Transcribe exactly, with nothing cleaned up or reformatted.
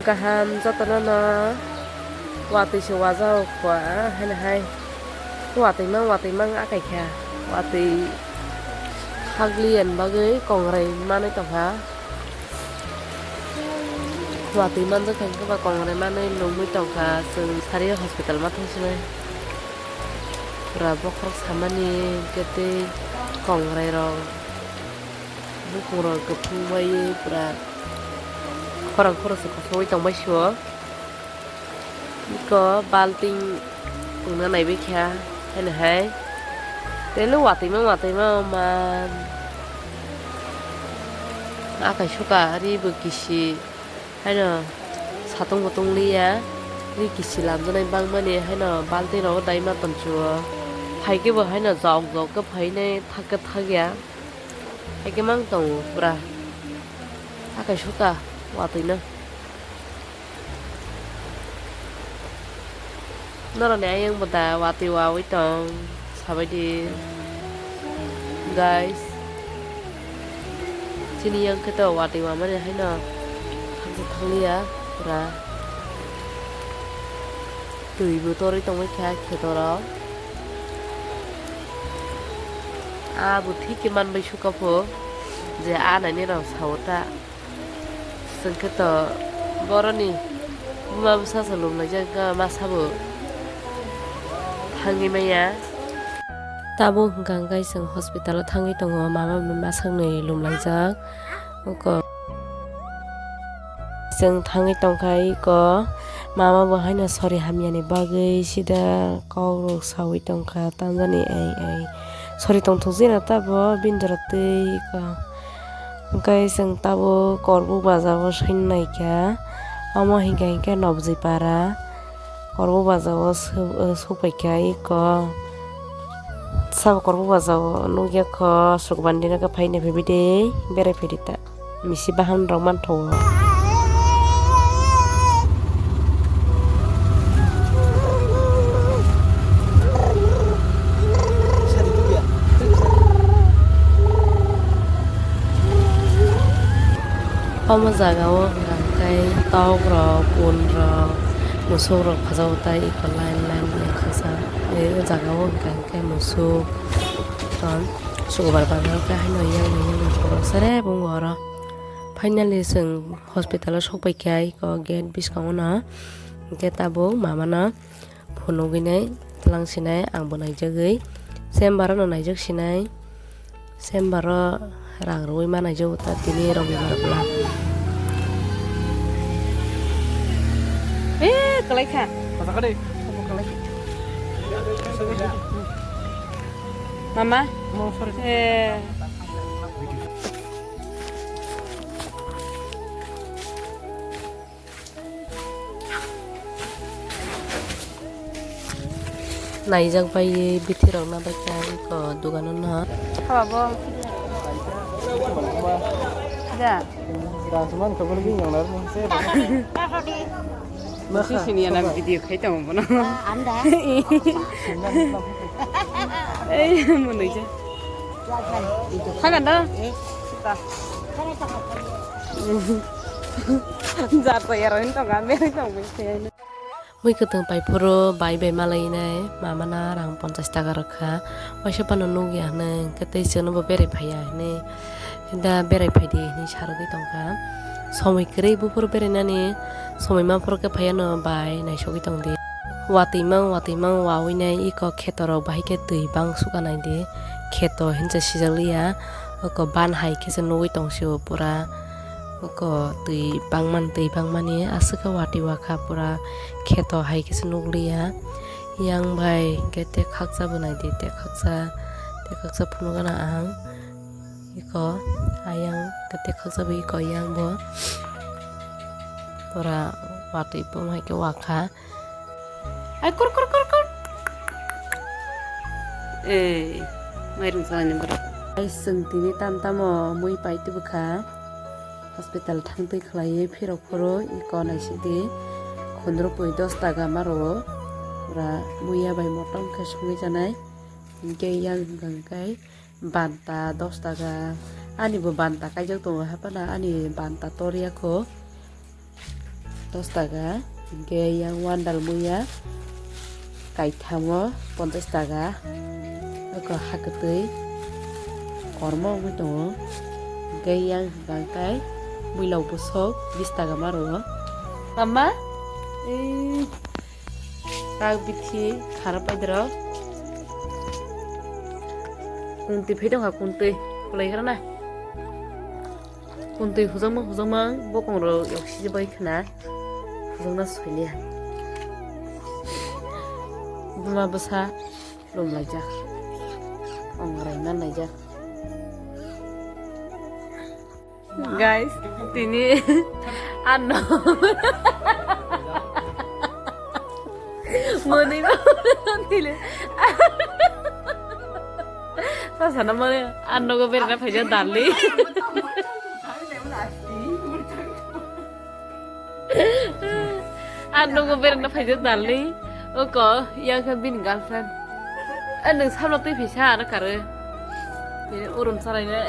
Kaham jotono no watwi se wajago khua, haino hai watwi mang watwi mang akai kha, watwi khakli ani bagwi kongrai manwi tongkha, watwi manjak kha hwnkhe ba kongrai manwi nungwi tongkha chwng sari hospital ma thangsinai pura bokhorok samani hwnkhe tei kongrai rok. Buphungrok kwphwng bai pura khorang khoroksa kosogwi tongbai sio. Iko balting wngna naibai kha haino hai. Tei watwi ma watwi ma man akai suka ri bo kisi haino satung bo tong liya. Ri kisi lamjaknai bangmani haino balting rogo dai ma tonsio. Phaikhe bo haino jok jok khe phainai thak khe thak ya. Haikhe mang tongo pura. Akai suka watwino. Norokni ayang bo da watwi wawi tong sabaidi guys. Chini yang khe to watwi wamani haino thangsa thangliya pura. Twi bo torwi tongwi kha khetorok. Ah, bo thik khe manbai suka pho je ah nainai rok sao ta. Chwng khe to boroni buma bwsa se lum laijak wngkha, masa bo thangwi manya. Tabuk hwnkha hwnkhe chwng hospital o thangwi tongo, mama bai masakni lum laijak. Oko chwng thangwi tongkha iko mama bo haino sori hamyani bagwi sida kok rok sawi tongkha tamjani ai ai sori tongthokjina ta bo bini dora twi iko hwnkhe chwng tabuk korbuk baja o swi naikha omo hinkha hinkhe Nobjoi para. Korbuk baja o su-, o supaikha iko. Sabo korbuk baja o nukya kho, Sukwandi no khe phaina phaibai de, berai phaidi ta. Misi bahan rok manthogo. Omo jaga o hwnka hwnkhe tok rok, pun rok, musuk rok phajago tei eko line line line khajak. O jaga o hwnka hwnkhe musuk, tei sukubar bazar o khe haino yang bai yang bai borok sere bo wngo oro. Finally chwng hospital o sok pai kha eko gate bwskango no hwnkhe tabuk mama no. Phunugwi nai twlang sinai ang bo naijagwi chamber o no naijak sinai chamber o rang rwui ma naijago ta tini robibar bwla. Eh, kwlai kha. Mama. Eh. Naijak bai bithi rok na bai kha eko dogano no. Haba bo. Ja. Rang suman kabul bini yang lar ni se. Masi sini ya na video khai tong bono. Anda. Eh, mo nai ja. Hagan da. Jar to yaro hin tong ga, meri tong bai se. Mui kwtwng pai phuru bai bai malainai mama na rang ponchas taka rwkha. Waisa phano nukya hwnwi hwnkhe tei chwngno bo berai phaiya hwnwi da berai phaidi hwnwi sarwgwi tongkha. Somoi kwrwi buphuru berainani somoi ma phuru khe phaiya no bai naisogwi tongdi. Watwi mang watwi mang wawi nai iko kheto rok bahai khe twi bang suka naidi. Kheto hinsa sijak liya oko ban hai khe se nugwi tong sio pura. Oko twi bangmani, twi bangmani aswk khe watwi wakha pura kheto hai khe se nukliya. Yang bai khe tei khaksa bo naidi, tei khaksa, tei khaksa phunukgana ang. Iko ayang khe tei khaksa bo iko yang bo pura watwi bom hai khe wakha. Ai, kur, kur, kur, kur. Ei, mairung salani borok. Ai, chwng tini tam tamo mui pai tubukha. Hospital thangtwi khlaiwi phirok phuru iko naisidi. Khundrupui dos taka ma rwo. Pura muiya bai motom khe songwi janai. Hinkhe yang hwnkha hwnkhe banta dos taka. Ani bo banta kaijak tongo haphano ani banta torya kho. Dos taka, hingke yang wandal muya kaithamo ponchas taka, oko hakatwi kormo wngwi tongo, hingke yang hwnkhe builok bwswk bis taka ma rwo. Mama, eh, tak bithi khara paidoro. Kuntwi phai tongkha, kuntwi, kwlai gra na. Kuntwi hujangma hujangma bokong rok yoksi bai khna hujangna soiliya. Buma bwsa lum laijak, ong raima naijak. Guys, tini ano. Moni ba tile. Sasana mani ano go berna phaija darling. Ano go berna phaija darling. Oko yang kha bini girlfriend. Anung sabla twi phisa ano kare. Bini urum salai ne.